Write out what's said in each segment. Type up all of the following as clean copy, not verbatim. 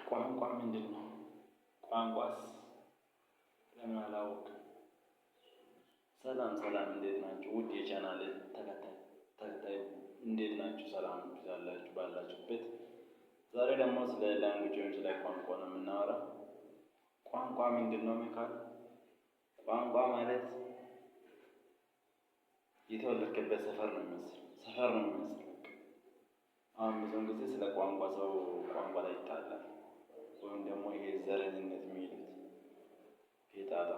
ቋንቋ ምንድነው? ቋንቋስ ለምን አላወቅም? ሰላም ሰላም፣ እንዴት ናችሁ? ውድ የቻናል ተከታይ እንዴት ናችሁ? ሰላም ይብዛላችሁ ባላችሁበት። ዛሬ ደግሞ ስለ language ወይም ስለ ቋንቋ ነው የምናወራ። ቋንቋ ምንድን ነው ሚካል? ቋንቋ ማለት የተወለድክበት ሰፈር ነው የሚመስል ሰፈር ነው የሚመስል። አሁን ብዙውን ጊዜ ስለ ቋንቋ ሰው ቋንቋ ላይ ይጣላል፣ ወይም ደግሞ ይሄ ዘረኝነት የሚሉት ይጣላ።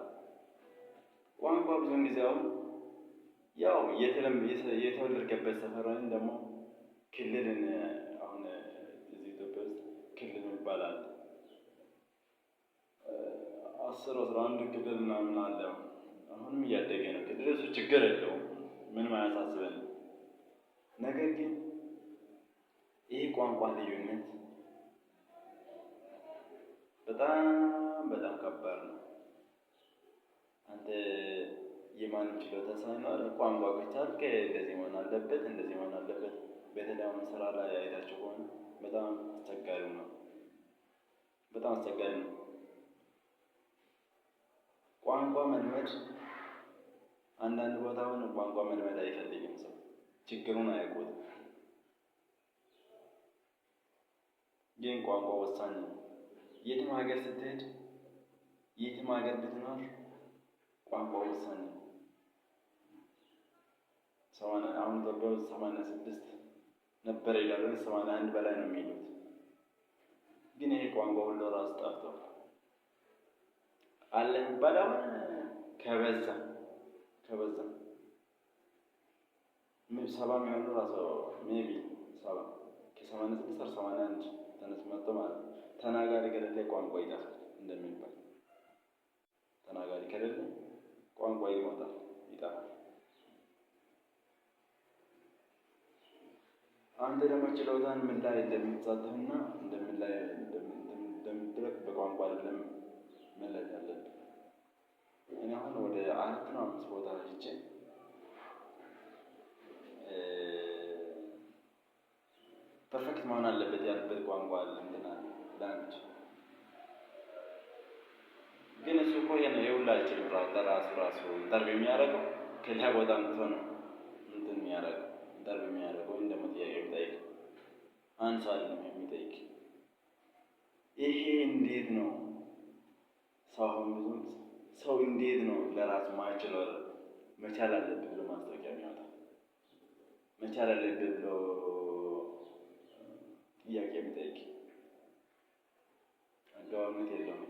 ቋንቋ ብዙውን ጊዜ አሁን ያው የተወለድክበት ሰፈር ወይም ደግሞ ክልልን፣ አሁን እዚህ ኢትዮጵያ ውስጥ ክልል የሚባል አለ። 10 11 ክልል ምናምን አለ። አሁንም እያደገ ነው ክልል። እሱ ችግር የለውም፣ ምንም አያሳስበንም። ነገር ግን ይህ ቋንቋ ልዩነት በጣም በጣም ከባድ ነው። አንተ የማንም ችሎታ ሳይኖር ቋንቋ ከቻልክ እንደዚህ መሆን አለበት፣ እንደዚህ መሆን አለበት። በተለይ አሁን ስራ ላይ አይታችሁ ከሆነ በጣም አስቸጋሪ ነው። በጣም አስቸጋሪ ነው። ቋንቋ መልመድ አንዳንድ ቦታ አሁን ቋንቋ መልመድ አይፈልግም ሰው፣ ችግሩን አያውቁትም። ግን ቋንቋ ወሳኝ ነው። የትም ሀገር ስትሄድ፣ የትም ሀገር ብትኖር ቋንቋ ወሳኝ ነው። አሁን ኢትዮጵያ ውስጥ 86 ነበረ ይላሉ፣ 81 በላይ ነው የሚሉት። ግን ይሄ ቋንቋ ሁሉ ራሱ ጠፍቷል። አለ የሚባል አሁን ከበዛ ከበዛ 70 የሚሆኑ ራሱ፣ maybe 70 ከ86 81 ተነስ መጥቶ ማለት ነው። ተናጋሪ ከሌለ ቋንቋ ይጠፋል እንደሚባል፣ ተናጋሪ ከሌለ ቋንቋ ይሞታል፣ ይጠፋል። አንተ ደግሞ ችሎታን ምን ላይ እንደምትሳተፍና እንደምን ላይ እንደምትደረግ በቋንቋ አይደለም መለየት ያለብህ። እኔ አሁን ወደ አራት ነው አምስት ቦታ ሄጄ perfect መሆን አለበት ያለበት ቋንቋ አለ፣ እንትን አለ፣ language። ግን እሱ እኮ የሁላችንም ለራሱ ራሱ interview የሚያደርገው ከሌላ ቦታ አምጥቶ ነው እንትን የሚያደርገው፣ interview የሚያደርገው ወይም ደግሞ ጥያቄ የሚጠይቅ አንድ ሰው አይደለም የሚጠይቅ። ይሄ እንዴት ነው? ሰው አሁን ብዙ ሰው እንዴት ነው ለራሱ ማይችለው መቻል አለብህ ብሎ ማስታወቂያ የሚያወጣ፣ መቻል አለብህ ብሎ ጥያቄ የሚጠይቅ? አገባብነት የለውም።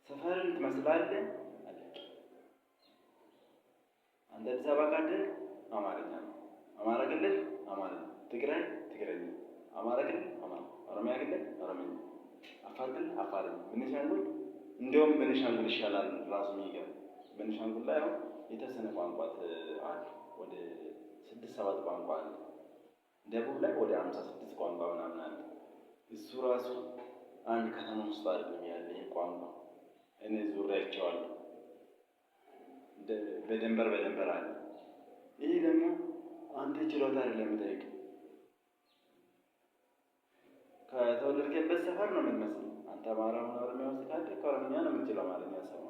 ሰፈርን ትመስላለህ፣ አለቀ። አንተ አዲስ አበባ ካደግህ አማርኛ ነው። አማራ ክልል አማርኛ፣ ትግራይ ትግረኛ፣ አማራ ክልል አማራ፣ ኦሮሚያ ክልል ኦሮምኛ፣ አፋር ክልል አፋርኛ፣ ቤኒሻንጉል፣ እንዲያውም ቤኒሻንጉል ይሻላል ራሱ። የሚገርም ቤኒሻንጉል ላይ አሁን የተወሰነ ቋንቋ አለ። ወደ ስድስት ሰባት ቋንቋ አለ። ደቡብ ላይ ወደ 56 ቋንቋ ምናምን አለ። እሱ ራሱ አንድ ከተማ ውስጥ አይደለም ያለ ይሄ ቋንቋ። እኔ ዙሪያቸዋለሁ። በደንበር በደንበር አለ። ይሄ ደግሞ አንተ ችሎታ አይደለም የሚጠይቅ፣ ከተወለድክበት ሰፈር ነው የምትመስለው። አንተ አማራ ሆነ ኦሮሚያ ውስጥ ካደግክ ኦሮምኛ ነው የምትችለው፣ አማርኛ ሰማ።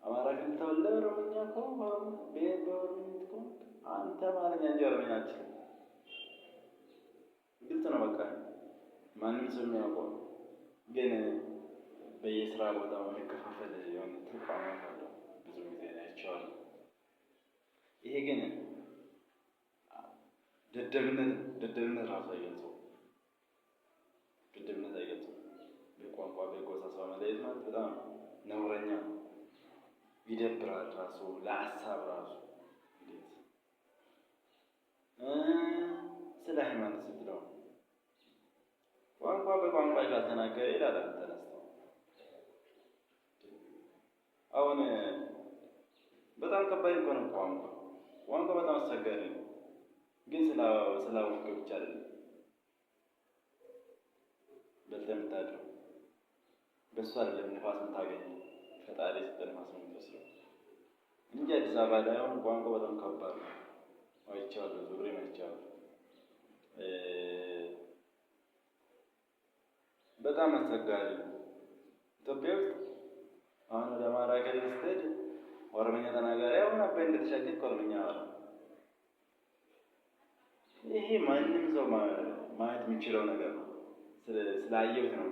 አማራ ክልል ተወልደህ ኦሮምኛ ከሆንክ፣ በኦሮምኛ ከሆንክ አንተ አማርኛ እንጂ ኦሮምኛ አትችልም። ግልጽ ነው፣ በቃ ማንም ሰው የሚያውቀው። ግን በየስራ ቦታው የሚከፋፈል የሆነ ተቋማት አሉ። ብዙ ጊዜ አይቼዋለሁ። ይሄ ግን ደደብነት ደደብነት ራሱ አይገልጸውም። ደደብነት አይገልጸውም። በቋንቋ በጎሳ ሰው መለየት ማለት በጣም ነውረኛ ነው። ይደብራል ራሱ ለሀሳብ ራሱ እንዴት። ስለ ሃይማኖት ስትለው ቋንቋ በቋንቋ ካልተናገረ ይላል ተነስተው። አሁን በጣም ከባድ እኮ ነው ቋንቋ። ቋንቋ በጣም አስቸጋሪ ነው። ግን ስላወቅህ ብቻ አይደለም በልተህ የምታድረው፣ በእሱ አይደለም ንፋስ የምታገኘው፣ ፈጣሪ የሰጠህ ንፋስ ነው የምትወስደው እንጂ። አዲስ አበባ ላይ አሁን ቋንቋ በጣም ከባድ ነው። አይቼዋለሁ፣ ዙሬም አይቼዋለሁ። በጣም አስቸጋሪ ነው። ኢትዮጵያ ውስጥ አሁን ወደ አማራ ክልል ስትሄድ ኦሮምኛ ተናጋሪ አሁን አባይ እንደተሻገርክ ኦሮምኛ አወራ። ይሄ ማንም ሰው ማየት የሚችለው ነገር ነው። ስላየሁት ነው።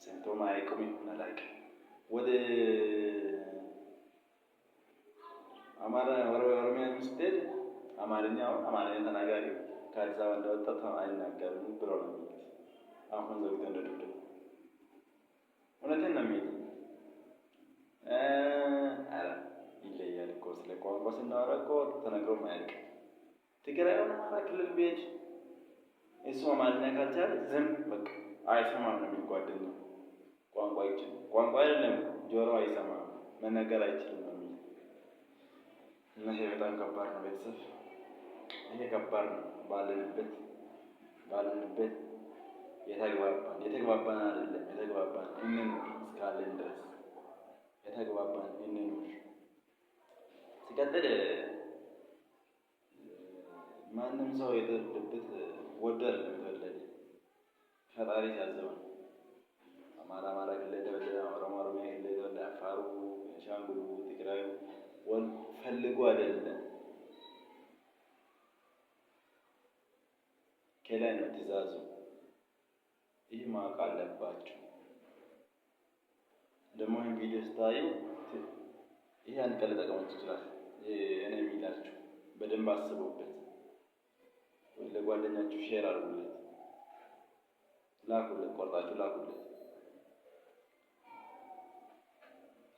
ሰምቶም አያውቅም ይሆን አላውቅም። ወደ አማራ ኦሮሚያ ስትሄድ አማርኛ አሁን አማርኛ ተናጋሪ ከአዲስ አበባ እንደወጣ አይናገርም ብለው ነው የሚሉት። አሁን ዘግተው እንደ ድብድብ እውነቴን ነው የሚሉት። ኧረ ይለያል እኮ ስለ ቋንቋ ስናወራ እኮ ተነግሮም አያልቅም። ትግራይ ሆነ አማራ ክልል ቢሄድ እሱ አማርኛ ካልቻለ ዝም በቃ አይሰማም ነው የሚል ጓደኛው። ቋንቋ አይችልም፣ ቋንቋ አይደለም ጆሮ አይሰማም፣ መናገር አይችልም ነው የሚል። እና ይሄ በጣም ከባድ ነው ቤተሰብ፣ ይሄ ከባድ ነው። ባለንበት የተግባባን አይደለም የተግባባን እንኑር እስካለን ድረስ የተግባባን እንኑር። ሲቀጥል ማንም ሰው የተወለደበት ወዶ አይደለም የተወለደ፣ ፈጣሪ ሲያዘው ነው። አማራ አማራ ክልል የተወለደ፣ ኦሮሞ ኦሮሚያ ክልል የተወለደ፣ አፋሩ፣ ቤንሻንጉሉ፣ ትግራዩ ፈልጎ አይደለም። ከላይ ነው ትእዛዙ። ይህ ማወቅ አለባችሁ። ደግሞ ይህን ቪዲዮ ስታዩ ይሄ አንድ ቀን ሊጠቅማችሁ ይችላል። እኔ የሚላችሁ በደንብ አስቡበት። ለጓደኛችሁ share አድርጉለት፣ ላኩለት፣ ቆርጣችሁ ላኩለት።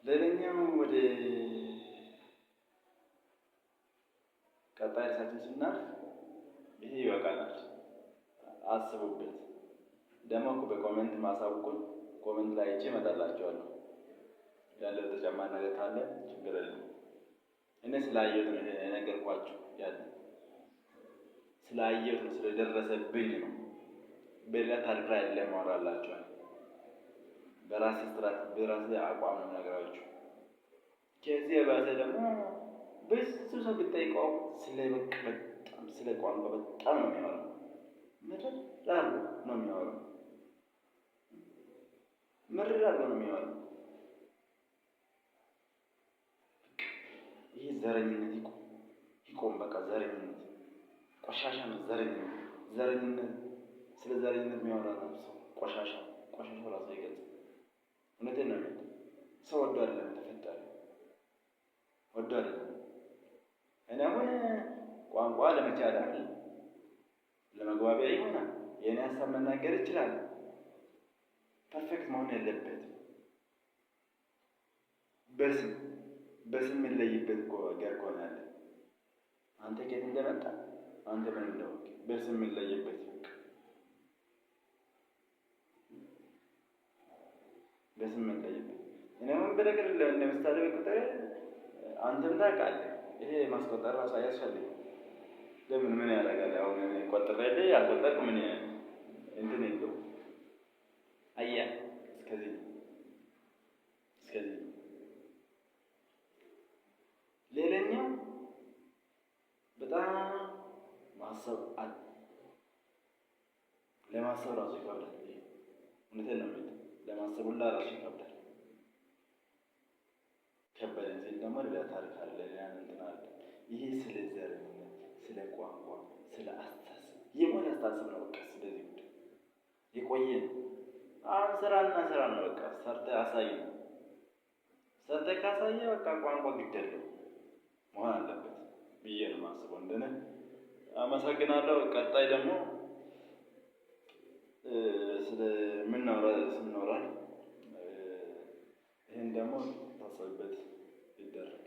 ሌላኛው ወደ ቀጣይ ርዕሳችን ስናልፍ ይሄ ይበቃናል። አስቡበት። ደግሞ እኮ በ comment ማሳውቁን፣ comment ላይ አይቼ እመጣላችኋለሁ። ያለው ተጨማሪ ነገር ካለ ችግር የለም። እኔ ስላየሁት ነው የነገርኳችሁ። ያለ ስላየሁት ነው፣ ስለደረሰብኝ ነው። በሌላ ታሪክ ላይ አይደለም ማወራላችሁ። በራሴ ስትራት በራሴ አቋም ነው የምነግራችሁ። ከዚህ የባሰ ደግሞ ብዙ ሰው ብጠይቀው ስለ በቃ በጣም ስለ ቋንቋ በጣም ነው የሚያወራው። ምርር አድርጎ ነው የሚያወራው። ምርር አድርጎ ነው የሚያወራው። ይህ ዘረኝነት ይቆም ይቆም። በቃ ዘረኝነት ቆሻሻ ነው። ዘረኝነት ዘረኝነት ስለ ዘረኝነት የሚያወራ ሰው ቆሻሻ ቆሻሻ ራሱ አይገልጽም። እውነቴን ነው የሚለው። ሰው ወዶ አይደለም የተፈጠረ፣ ወዶ አይደለም። እኔ አሁን ቋንቋ ለመቻል አይደለም ለመግባቢያ ይሆናል። የእኔ ሀሳብ መናገር ይችላል። perfect መሆን የለበትም። በስም በስም የምንለይበት እኮ ሀገር እኮ ነው ያለ። አንተ ከየት እንደመጣ አንተ ምን እንደሆንክ በስም የምንለይበት በስም የምንለይበት። እኔ አሁን በነገር ለምሳሌ በቁጥር አንተም ታውቃለህ፣ ይሄ ማስቆጠር ራሱ አያስፈልግም። ለምን ምን ያደርጋል? አሁን እኔ ቆጥሬ ያልቆጠርኩ ምን እንትን የለውም። አየህ እስከዚህ እስከዚህ። ሌላኛው በጣም ማሰብ አለ። ለማሰብ ራሱ ይከብዳል። እውነቴን ነው የምልህ፣ ለማሰብ ሁላ ራሱ ይከብዳል። ከበደን ሲል ደግሞ ሌላ ታሪክ አለ፣ ሌላ እንትን አለ። ይሄ ስለ ዘረኝነት፣ ስለ ቋንቋ፣ ስለ አስተሳሰብ የሆነ አስተሳሰብ ነው። በቃ ስለዚህ ጉዳይ የቆየ ነው። አሁን ስራና ስራ ነው። በቃ ሰርተህ አሳይ ነው። ሰርተህ ካሳየ በቃ ቋንቋ ግድ የለውም መሆን አለበት ብዬ ነው የማስበው። እንደኔ አመሰግናለሁ። ቀጣይ ደግሞ ስለምናወራ ስንኖራል ይህን ደግሞ ታሰብበት ይደረግ።